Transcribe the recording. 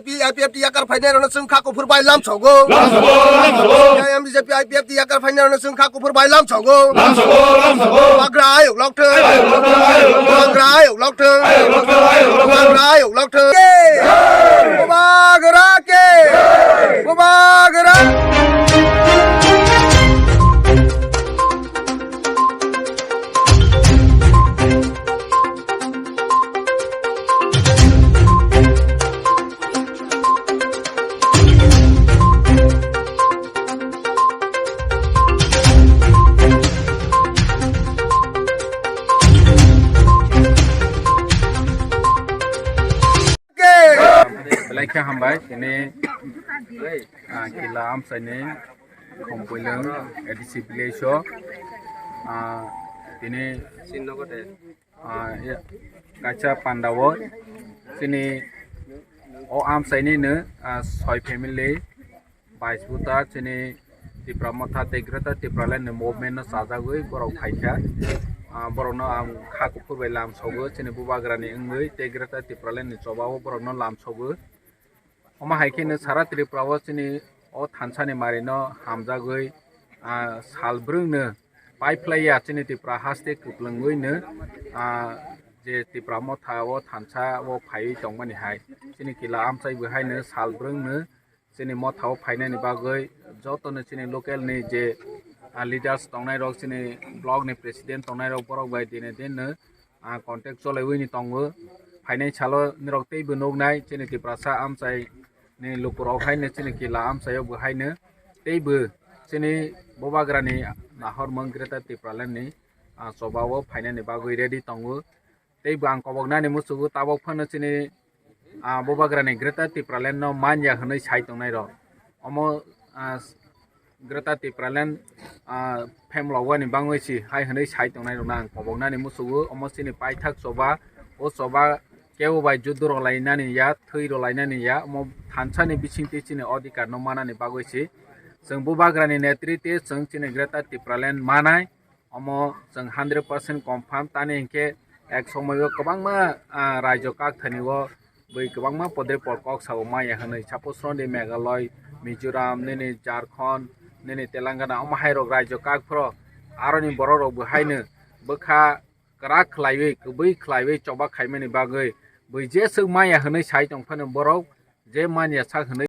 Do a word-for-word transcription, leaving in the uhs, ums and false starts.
P, I P F T yakar phainai rokno chwng kha kuphur bai lam sogo. Lam sogo, lam sogo. C P I M, B J P, I P F T yakar phainai rokno chwng kha kuphur bai lam sogo. Lam sogo, lam sogo. Bubagra ayuk lok thung. Ayuk lok thung, ayuk lok thung. Bubagra ayuk lok thung. Ayuk lok thung, ayuk lok thung. Bubagra ayuk lok thung. Bubagra ke. Bubagra. Belai khe hambai, tini, ah, Kila amchaini Khumpuilung A D C village o, ah, tini, ah, ya, kaisa panda o, chini o amchaini no, ah, soi family, bais buta chini Tipra Motha tei Greater Tipraland ni movement no chajagwi borok phaikha. Ah, borokno ang kha kuphur bai lam sogo, chini Bubagra ni wngwi tei Greater Tipraland ni choba o borokno lam sogo. Omo hai khe no sara Tripura o chini o thansa ni mari no hamjagwi, ah, sal brwng no pai phlai ya chini Tripura haste kwplwngwi no, ah, je Tipra Motha o thansa o phaiwi tongmani hai chini Kila amchai bo hai no sal brwng no chini Motha o phainani bagwi joto no chini local ni je, ah, leaders tongnai rok, chini block ni president tongnai rok, borok bai dine din no, ah, contact cholaiwi ni tongo. Phainai salo nirok teibo nuknai chini Tiprasa amchai ni lukurok haino chini Kila amchaio bo haino teibo chini Bubagrani nahormung Greater Tipraland ni, ah, chobao phainani bagwi ready tongo. Teibo ang koboknani muchugo tabok phano chini, ah, Bubagrani Greater Tipraland no manya hwnwi sai tongnai rok. Omo, ah, Greater Tipraland, ah, phem logwani bangwi si hai hwnwi sai tongnai rokno ang koboknani muchugo. Omo chini paithak choba, o choba kebo bai juddo rok lainani ya, thwi rok lainani ya, omo thansa ni bisingtwi chini odhikar no manani bagwi si chwng Bubagrani netritwi chwng chini Greater Tipraland manai. Omo chwng hundred percent confirm, tani hinkhe ek somoio kwbangma, ah, raijo kakthani o bui kwbangma podre por kok sao maya hwnwi. Suppose rwdi Meghalaya, Mizoram, nini Jharkhand, nini Telangana, omo hai rok raijo kak phro aroni borok rok bo haino bwkha kwrak khlaiwi, kwbwi khlaiwi choba khaimani bagwi bui jeswk maya hwnwi sai tong phano borok je manya sak hwnwi